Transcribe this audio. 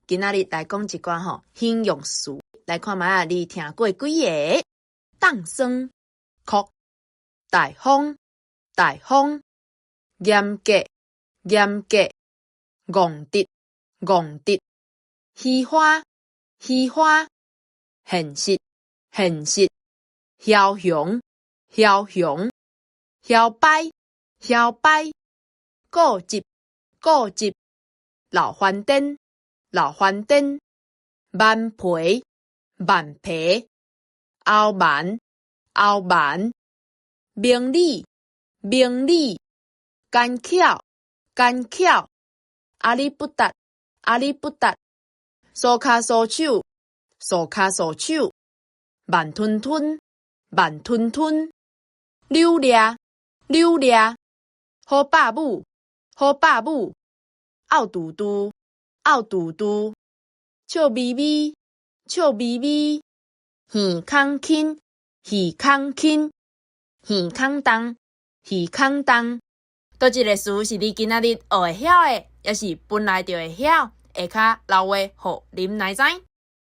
今仔日來講一寡吼形容詞，來看覓仔你聽過幾个？凍霜、酷、大風、大風、嚴格、嚴格、戇直、戇直、虛華、虛華、現實、現實、梟雄、梟雄、搖擺、搖擺、固執、固執、老番顛、老番顛、頑皮、頑皮、敖蠻、敖蠻、明理、明理、奸巧、奸巧、阿里不達、阿里不達、蘇跤蘇手、蘇跤蘇手、慢吞吞、慢吞吞、扭掠、扭掠、好霸母、好霸母、漚嘟嘟、漚嘟嘟、笑眯眯、笑眯眯、耳空輕、耳空輕、耳空重、耳空重。佗一个詞是你今仔日學會曉的，抑是本來就會曉？下跤留話予林奶知。